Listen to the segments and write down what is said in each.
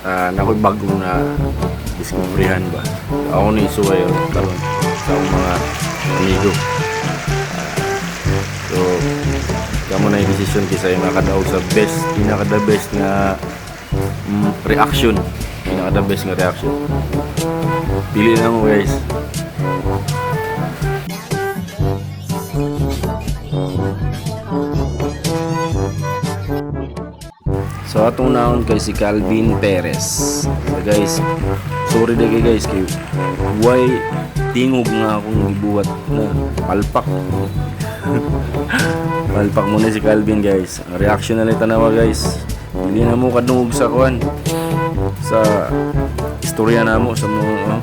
Nakoy bagong na diskubrihan ba. Ako ni isuway karon sa akong mga amigo. So, kamo na yung desisyon kaysa yung makadaog sa best, pinaka the best nga reaction. Pinaka the best nga reaction. Pili na mo, guys. So atong naon kay si Calvin Perez. So guys, sorry na kay guys kay why tingog nga akong gibuhat na palpak. Palpak muna si Calvin, guys. Ang reaction na lang tanawa, guys. Dili na mo kadungog sa kuan sa istorya namo sa mga, oh.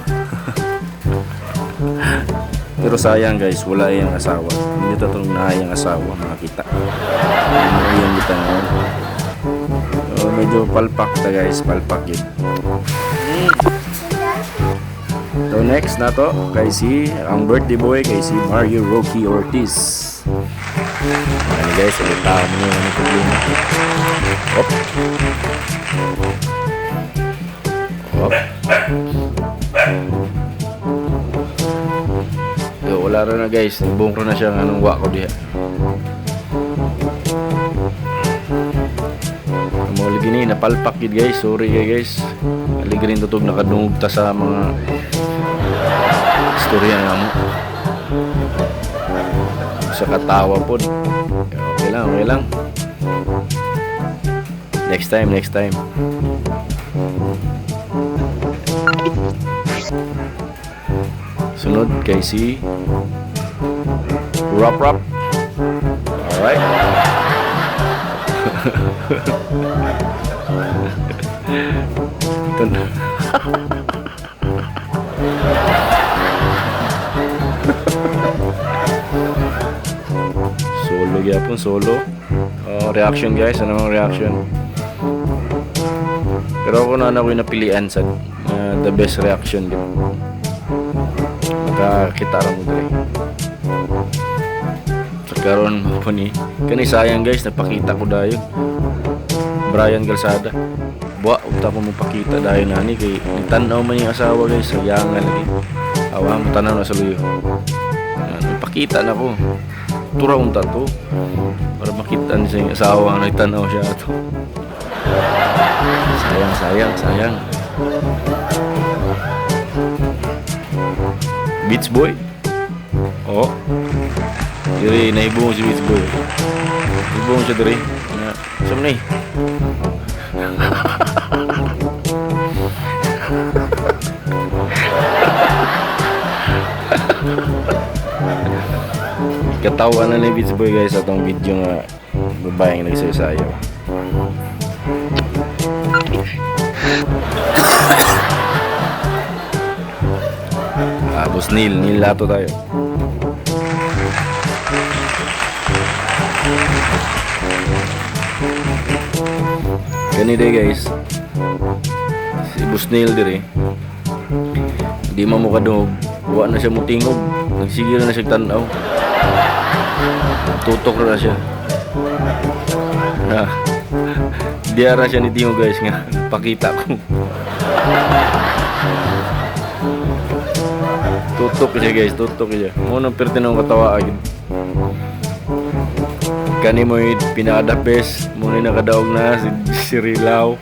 Pero sayang, guys, wala iyang asawa. Hindi to tong naa iyang asawa makita. Ano iyang gitanawon. So, medyo palpak ta, guys, palpak yun. So next na to kay si ang birthday boy, kay si Mario Rocky Ortiz. Ano guys, ulit tao mo yun, ano problema. Op. Op. So, wala ra na, guys, nabungro na siya anong wa ko diha. Mo lagi ni napalpak gid, guys. Sorry kay guys. Aligi rin tutog nakadungog ta sa mga istorya nga mo. Sa katawa pod. Okay lang, okay lang. Next time, next time. Sunod kay si Rap Rap. Alright. Ito na. Solo gyapon, solo. Oh, reaction, guys, ano ang reaction? Pero ako na ako yung napilian sa the best reaction gyud. Makakita ra mo dire. Sa karon mo po ni kani, sayang guys, napakita ko dayon. Brian Calzada. Buwa, unta ko mo pakita dayon nani kay tan-aw man yung asawa, guys, sayangan lagi. Awa mo tanaw na sa luyo. Yan, ipakita na ko. Tura unta to. Para makita niya yung asawa nga nagtanaw siya ato. Sayang, sayang, sayang. Beach Boy. Oh. Diri nahibong si Beach Boy. Nahibong siya diri. Na, sa man eh. Katawa na ni Beach Boy, guys, atong video nga babaeng nagsayo-sayo. Ah, Boss Neil, Neil Lato tayo. Kani day, guys. Si Boss Neil dire. Di man mo kadungog. Wa na siya mutingog. Nagsigil na siya tan-aw. Tutok na siya. Na. Diara siya ni tingog, guys, nga pakita ko. Tutok siya, guys, tutok siya. Mo nang perti ng katawa agad. Kani mo yung pinaka the best, mo na nakadaog na si, si Rilao.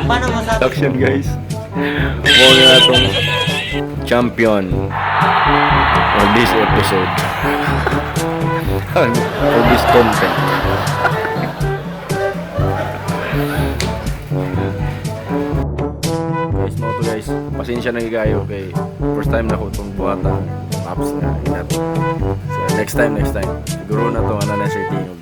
Paano masabi? Action, guys. Mo na atong champion for this episode. For this content. Guys, mo to guys. Pasensya na kayo kay first time na ko itong buhata apps nga inato. So, next time, next time. Siguro na to ano na siya tingog.